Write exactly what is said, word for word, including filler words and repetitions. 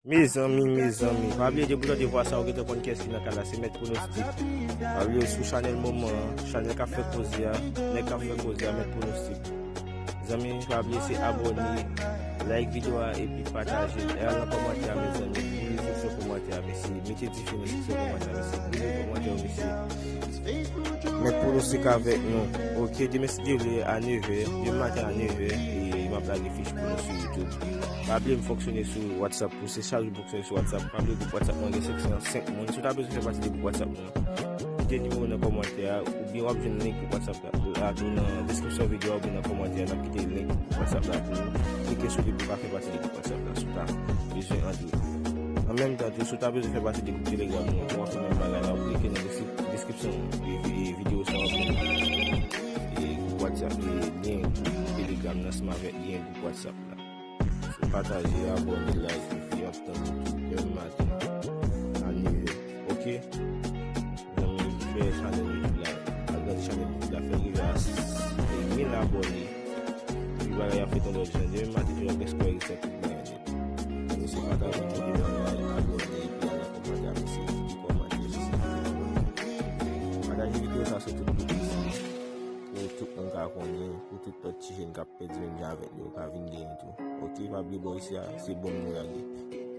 Mezanmi, mezanmi, pa bliye depi w tande vwa sa, ou gentan konn kiyès ki nan kay la, se Mèt Pwonostik. Pa bliye sou chanèl moman an, chanèl k ap fè koze a, nèg k ap fè koze a, Mèt Pwonostik. Zanmi, pa bliye se abòne, like videyo a epi pataje. E al nan kòmantè a, mezanmi, brile seksyon kòmantè a, mesye. Mete dife nan seksyon kòmantè a, mesye. Brile kòmantè yo, mesye. Mèt Pwonostik avèk nou. Ok, demen si Dye vle a nevè, demen maten a nevè, e m ap lage fich pou nou sou YouTube. Pa bliye m fonksyone sou WhatsApp tou, se chak jou m fonksyone sou WhatsApp. Pa bliye gwoup WhatsApp mwen gen senk san senk moun. Si w ta bezwen fè pati de gwoup WhatsApp mwen, kite nimewo nan kòmantè a, oubyen w ap jwenn link gwoup WhatsApp la tou nan deskripsyon videyo a oubyen nan kòmantè a, n ap kite link gwoup WhatsApp la pou nou. Klike sou li pou w ka fè pati de gwoup WhatsApp la si w ta bezwen antre. An menm tan tou, si w ta bezwen fè pati de gwoup Telegram nou an, w ap fè menm bagay la, w klike nan deskrip-, deskripsyon e vi-, e videyo sa a, w ap jwenn e gwoup WhatsApp, e lyen gwoup Telegram nan ansanm avèk lyen gwoup WhatsApp la. Se pataje, abòne, like, epi w ap tann demen maten a nevè. Ok? Zanmi, fè chanèl YouTube la, agrandi chanèl YouTube la, fè l rive a s-, mil abòne. Epi bagay ap fèt yon lòt jan. Demen maten, tou, w ap gen skwè resèt tout bagay nèt. Zanmi, se pataje videyo a, abòne, epi al nan kòmantè a, mesye, kite kòmantè, mesye, kite kòmantè. Pataje videyo sa sou tout gwoup, mesye, pou tout moun ka konnen, pou tout lòt ti jèn k ap pèdi menm jan avèk nou, yo ka vin genyen tou. Ok, pa bliye bò isi a, se bonm nou lage.